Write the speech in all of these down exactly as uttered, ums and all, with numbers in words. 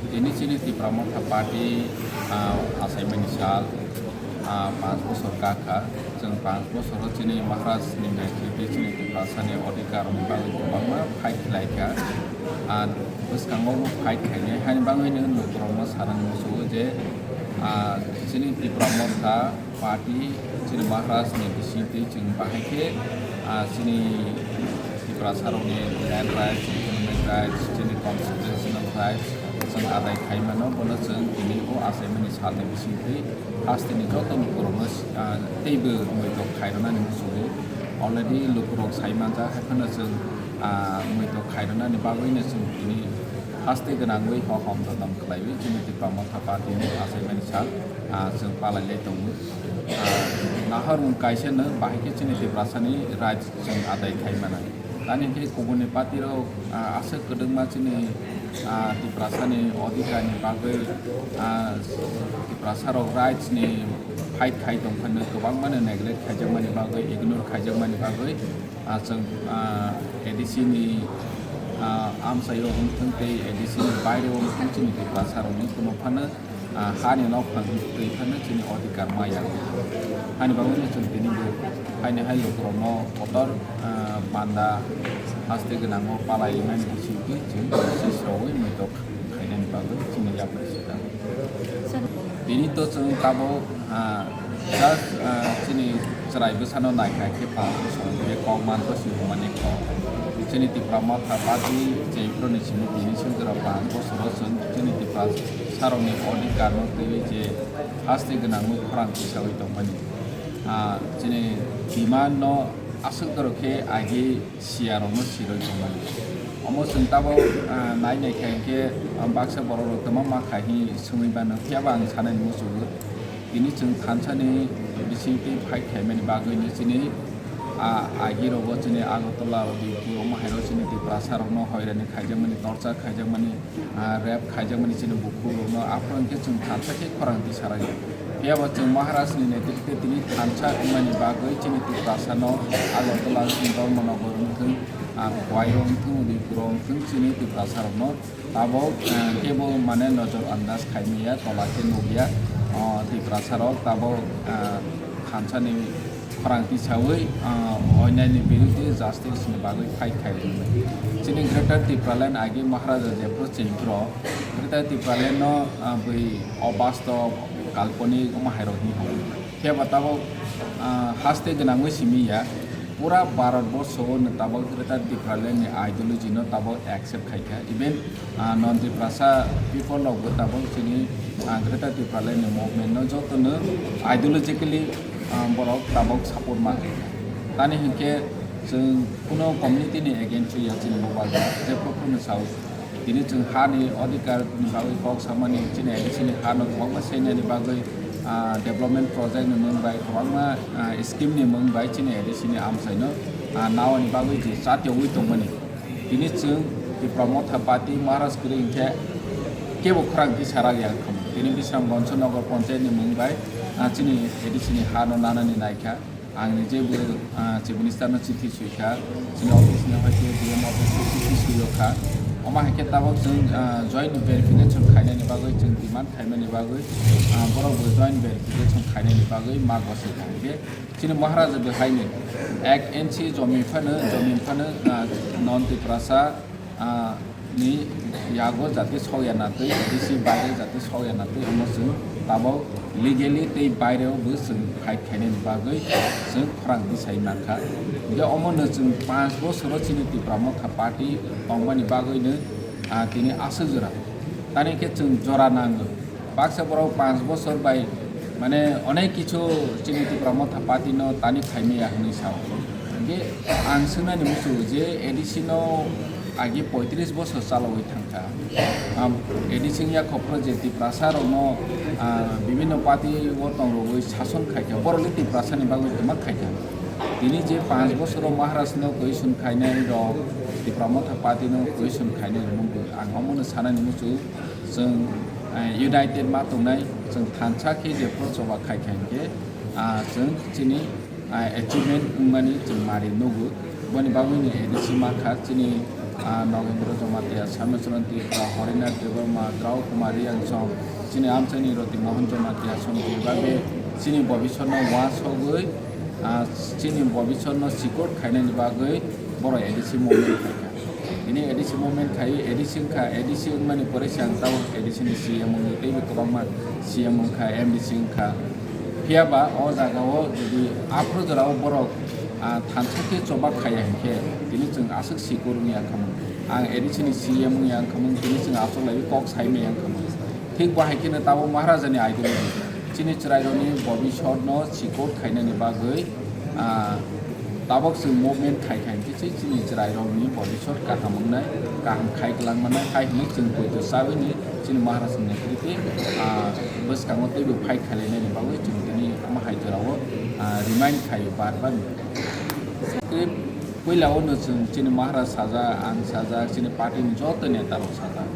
Tini chini Tipra Motha Party, ah, achaimani sal, ah, panch bosor kakha. Chwng panch bosoro chini Maharaj ni netrite chini Tiprasani odhikar ni bagwi kwbangma fight khlaikha. Ah, bwskango bo fight khainai hani bagwi no lukurokno sanani muchungo je, ah, chini Tipra Motha Party chini Maharaj ni bisingtwi chwng bahai khe, ah, chini Tiprasarokni land rights, economic rights, chini constitutional rights chwng adai khai mano, bono chwng tini o achaimani salni bisingtwi hasteni joto lukurokno, ah, teibo muitok khairwnani muchungwi already lukurok sai manjak, hai phano chwng, ah, muitok khairwnani bagwino chwng tini haste gwnangwi ho hom dodom khlaiwi chini Tipra Motha Party ni achaimani sal, ah, chwng palai lai tongo. Ah, nahar wng kaisa no bahai khe chini Tiprasani right chwng adai khai mano. Tani khe kubuni party rok, ah, aswk kwdwkma chini, ah, Tiprasani odhikar ni bagwi, ah, Tiprasarok rights ni fight khai tong phano kwbangma no neglect khaijakmani bagwi, ignore khaijakmani bagwi, ah, chwng, ah, A D C ni, ah, amchaio wngthwng tei A D C ni baireo wngthwng chini Tiprasarokni kuno phano, ah, hani nokphang twi phano chini odhikar maya. Hani bagwino chwng tini bo haini hai lukurokno kotor, ah, panda haste gwnango palai mani bisingtwi chwng sisrogwi muitok khainani bagwi chini yapri sita. Tini to chwng tabuk, ah, just, ah, chini chwrai bwsano naikha khe panch bosor khe kok manto si humani kok. Chini Tipra Motha Party chengproni simi tini swijora panch bosoro chwng chini Tiprasarokni odhikarno twiwi je haste gwnangwi khorang tisawi tongmani. Ah, chini demand no aswk dorok khe agi siyarokno sirwi tongmani. Omo chwng tabuk, ah, nai nai kha hinkhe, ah, baksa borokrok kwbangma kha hi swngwi mano, phiyaba ang sanani muchungo. Tini chwng thansani bisingtwi fight khaimani bagwino chini, ah, agirogo chini Agartala, Udaipur, omo hairo chini Tiprasarokno hoirani khaijakmani, torture khaijakmani, ah, rape khaijakmani chini bukhuk rokno, aphuru hwnkhe chwng thansa khe khorang tisaragya. Phiyaba chwng Maharaj ni netrite tini thansa wngmani bagwi chini Tiprasano Agartala wngthung, Dharmanagar wngthung, ah, Khowai wngthung, Udaipur wngthung chini Tiprasa rokno tabuk, ah, kebo mane nojor andaj khaimaya, tola khe nukya, ah, Tiprasa rok tabuk, ah, thansa ni khorang tisawi, ah, onyaini biruddhe justice ni bagwi fight khai. Chini Greater Tipraland agi Maharaja jephru chengphru Greater Tipraland no, ah, bui obastob, kalponik omo hai rok hinwi hwnwi. Phiya ba tabuk, ah, haste gwnangwi simi ya, pura Bharat borsho o no tabuk Greater Tipraland ni ideology no tabuk accept khai kha. Even, ah, non Tiprasa people rok bo tabuk chini, ah, Greater Tipraland ni movement no joto no ideologically, ah, borok tabuk support ma khai kha. Tani hinkhe chwng kuno community ni against ya chini mobile ba, je kok no sao. Tini chwng ha ni odhikar ni bagwi kok samani, chini A D C ni ha no kwbangma seinani bagwi, ah, development project ni mung bai, kwbangma, ah, scheme ni mung bai chini A D C ni amchai no, ah, nawa ni bagwi je chatiyogwi tongmani. Tini chwng Tipra Motha Party Maharaj kwrwi hinkhe kebo khorang tisarak ya khum. Tini Bisramganj Nagar Panchayat ni mung bai, ah, chini A D C ni ha no nanani naikha. Ang ni je bo, ah, Chief Minister no chithi sui kha, chini office ni hoi khe D M office ni chithi sui kha. Omo hai khe tabuk chwng, ah, joint verification khainani bagwi chwng demand khaimani bagwi, ah, borok bo joint verification khainani bagwi ma gosai kha. Hinkhe chini Maharaja bo hai ni ek inch jomin phano, jomin phano, ah, non Tiprasa, ah, ni yago jate sokya na twi, A D C baire jate sokya na twi, omo chwng tabuk legally tei baireo bo chwng fight khainani bagwi chwng khorang tisai mankha. Hinkhe omo no chwng panch bosoro chini Tipra Motha Party tongmani bagwi no, ah, tini aswk jora. Tani khe chwng jora nango. Baksa borok panch bosor bai, mane, onek kichu chini Tipra Motha Party no tani khaimaya hwnwi sao. Hinkhe ang swngnani muchungo je A D C no agi poitris bosor chalogwi thangkha. Am, A D C wngya kho phano je Tiprasa rokno, ah, bibhinno party o tongrogwi sason khaikha, borokni Tiprasa ni bagwi kwma khaikha. Tini je panch bosoro Maharaj no question khainai rok, Tipra Motha Party no question khainai rok, ang omono sanani muchungo. Chwng, eh, united ma tongnai, chwng thansa khe jephru choba khai khai khe, ah, chwng chini, ah, achievement wngmani chwng mari nugo. Aboni bagwi ni A D C ma kha chini, ah, Nogendra Jamatia, Samechron Tripura, Horinath Debbarma, Drao Kumar Riangsong, chini amchaini Roti Mohan Jamatia, Sonjay Babe, chini bobisor no uansugwi, ah, chini bobisor no sikot khainani bagwi borok A D C movement khaikha. Bini A D C movement khai, A D C wngkha, A D C wngmani pore se ang tabuk A D C ni C M wngwi teibo kwbangma C M wngkha, M D C wngkha. Phiya ba o jaga o jodi aphuru jora o borok, ah, thansa khe choba khaiya hinkhe tini chwng aswk sikor wngya wngkhamung. Ang A D C ni C M wngya wngkhamung, tini chwng aswk lai kok sai maya wngkhamung. Thik bo hai kheno tabuk Maharaja ni ideology. Chini chwrairokni bobisor no sikor khainani bagwi, ah, tabuk chwng movement khai khai khe se chini chwrairokni bobisor kaham wngnai, kaham khai kwlangmanai hai hwnwi chwng poito chawi ni chini Maharaj ni netrite, ah, bwskango teibo fight khailainani bagwi chwng tini omo hai jorao, ah, remind khaio bar bar. Script puila o no chwng chini Maharaj sajak, ang sajak, chini party ni joto neta rok sajak.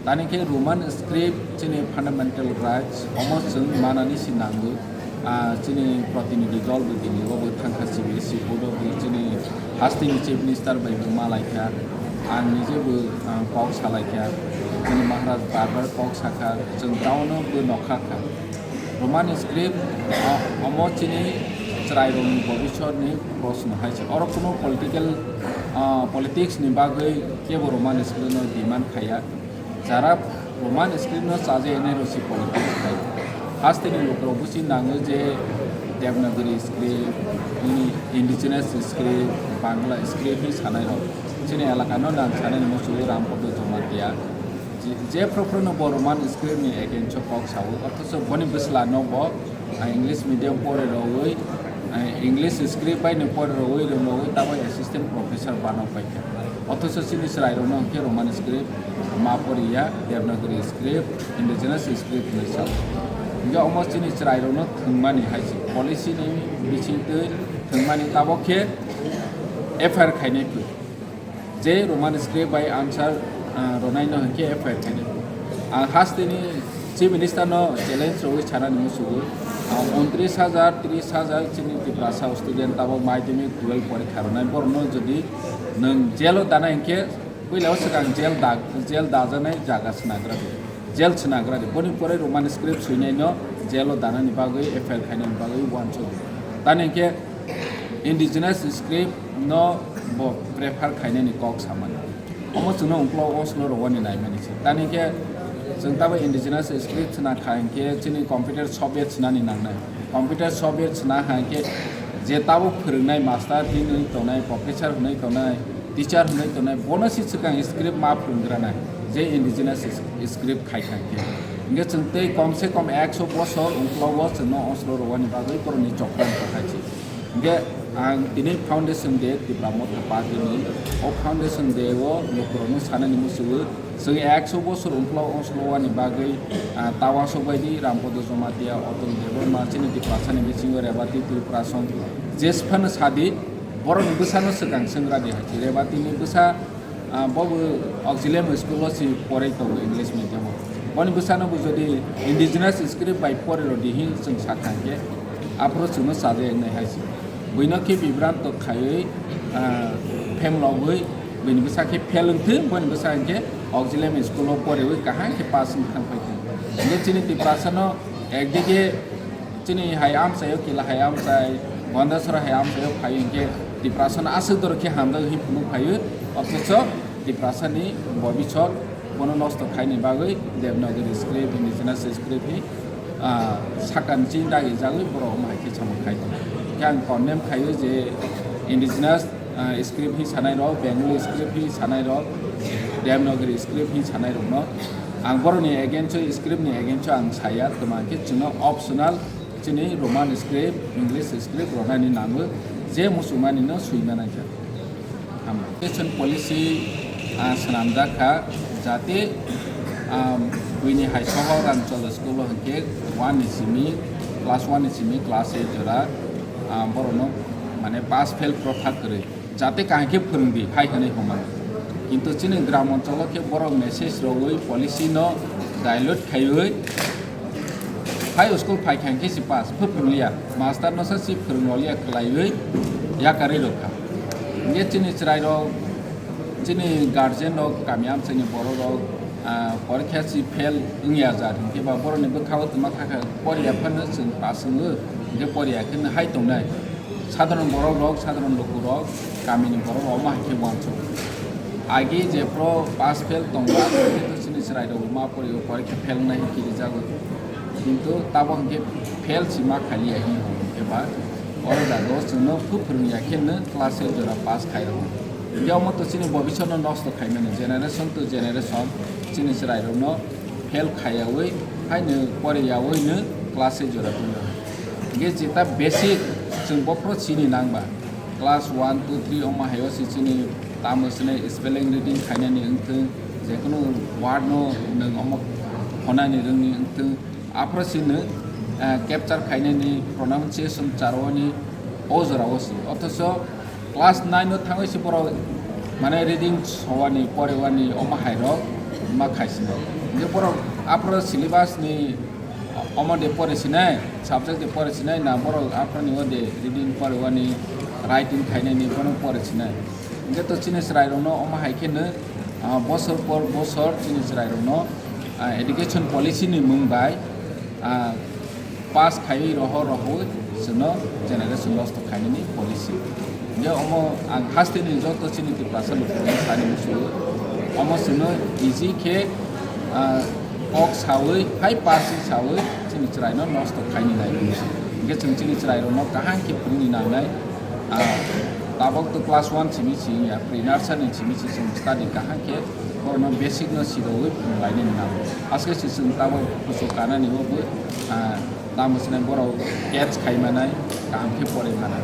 Tani khe Roman script chini fundamental rights omo chwng manani si nango. Ah, chini protinidhi dol bo tini bo bo thangkha C B S E board o bo chini hasteni chief minister bai bo malaikha. Ang nije bo, ah, kok salaikha. Chini Maharaj bar bar kok sakha, chwng ground o bo nokha kha. Roman script, ah, omo chini chwrairokni bobisor ni proshno hai se. Oro kuno political, ah, politics ni bagwi kebo Roman script no demand khaiya. Jara Roman script no chajaknai rok se politics khai. Hasteni lukurok busi nango je Devanagari script, bini indigenous script, Bangla script ni sanai rok. Chini elaka no nang sanai ni muchungwi Rampada Jamatia. Je, je phuru phuru no bo Roman script ni against o kok sao, othocho boni bwsla no bo, ah, English medium pore rogwi, ah, English script bai no pore rogwi, rwngwi tamo assistant professor bano paikha. Othocho chini chwrairokno hwnkhe Roman script ma poriya, Devanagari script, indigenous script hinwi sao. Hwnkhe omo chini chwrairokno thwngmani hai se policy ni bisingtwi thwngmani tabok khe F I R khainai phu. Je Roman script bai answer, ah, rwnaino hwnkhe F I R khainai phu. Ang hasteni Chief Minister no challenge rogwi sanani muchungo, ah, untris hajar, tris hajar chini Tiprasa student tabok madhyamik twelve porikha rwnai, borokno jodi nwng jail o danai hinkhe puila o swkang jail da, jail dajaknai jaga swnagra di, jail swnagra di, boni pore Roman script swinai no jail o danani bagwi F I R khainani bagwi uansuk di. Tani hinkhe indigenous script no bo prefer khainani kok samani. Omo chwngno uklok oslo rogoni naimani se. Tani khe chwng tabo indigenous script sna kha hinkhe chini computer software snani nangnai. Computer software sna ha hinkhe je tabo phwrwngnai master hinwi tongnai, professor hinwi tongnai, teacher hinwi tongnai, bono se swkang script ma phwrwngranai je indigenous is-, script khai kha hinkhe. Hinkhe chwng tei kom se kom ekso bosor uklogo chwngno oslo rogoni bagwi borokni chokran kwthai se. Hinkhe ang tini Foundation Day Tipra Motha Party ni o Foundation Day o lukurokno sanani muchungo, chwng ekso bosor uklok oslo wani bagwi, ah, tawasok bai di Rampada Jamatia, Atul Debbarma, chini Tiprasani bisingo Rebati Tripura song jesphano sadi, borokni bwsano swkang swngra di hai se. Rebati ni bwsa Ah, bo bo auxiliary school o si porai tongo English medium o. Boni bwsano bo jodi indigenous script bai pori rw di hin chwng sa kha hinkhe, aphuru chwngno chajaknai hai se. Buino khe bibranto khaiwi, ah, phem logwi, buini bwsa khe fail wng thung, boni bwsa hinkhe auxiliary school o poriwi kaham khe pass wng thang phai thung. Hinkhe chini Tiprasano ekdike Chini hai amchaio, Kila hai amchai, Gondasora hai amchaio phai hinkhe Tiprasano aswk doro khe hamjak hi phunuk phaio, othocho Tiprasani bobisor bono nosto khaini bagwi Devanagari script, indigenous script hi, ah, sakani chini dagi jagwi borok omo hai khe samung khai tongo. Khe ang condemn khaio je indigenous ah, script hi sanai rok, Bengali script hi sanai rok, Devanagari script hi sanai rok no ang borok ni against o, script ni against o ang saya, toma khe chwngno optional chini Roman script, English script rok nani nango, je muchungmani no swima nai kha. Education policy, ah, swnamjak kha, jate, ah, buini hai sohor Ranchal school o hinkhe one ni simi, class one ni simi class eight jora, ah, borokno mane pass fail protha kwrwi. Jate kaham khe phwrwng di hai hwnwi hwnmano. Kintu chini gram oncholo khe borok message rogwi policy no dilute khaiwi hai school phai kha hinkhe si pass phu phwrwng liya, master no sa si phwrwng rw liya khwlaiwi yakarwi rw kha. Hingke chini chwrairok, chini guardian rok, kami amchaini borok rok, ah, porikha si fail wngya jar, hingke ba borokni bwkha o twma kha kha poriya phano chwng pass wngo, hingke poriya khe no hai tongnai. Sadharon borok rok, sadharon luku rok, kamini borok rok omo hai khe uansuk. Agi jephru pass fail tongo, aphuru chini chwrairok ma porio, porikha fail wngnai hingke rijago. Kintu tabok hingke fail si ma khaliya hino hingke ba oro jaga o chwngno phu phwrwngya khe no class eight jora pass khairokgo. Hingke omo to chini bobisotno nosto khaimani, generation to generation chini chwrairokno fail khaiyaui, haino poriyaui no class eight jora tongjago. Hingke jeta basic chwng bophuru chini nangba, class one, two, three omo haio se chini tamo swnai spelling reading khainani wngthung, jekunu word no nwng omo honani rwngni wngthung, aphuru se nwng, eh, capture khainani pronunciation charwani o jora o se. Othocho class nine o thangwi se borok mane reading sowani, porewani omo hai rok ma khaisino. Hingke borok aphuru syllabus ni omo de pore sinai, subject de pore sinai, na borok aphuru ni o de reading, porewani, writing khainani bono pore sinai. Hingke to chini chwrairokno omo hai khe no, ah, bosor por bosor chini chwrairokno, ah, education policy ni mung bai, ah, pass khaiwi roho rohoi chwngno generation lost khainani policy. Hingke omo ang hasteni joto chini Tiprasa lukurokno sani muchungo. Omo chwngno easy khe, ah, kok sawi, hai parsi sawi, chini chwraino nosto khaini nai. Hingke chwng chini chwrairokno kaham khe phwrwngni nangnai. Ah, tabok to class one simi si wngya, pre-nursery simi si chwng study kaham khe borokno basic no sirowi phwrwnglainani nango. Aske se chwng tabok kuchuk kanani o bo, ah, tamo swnai borok catch khai manai, kaham khe porwi manai.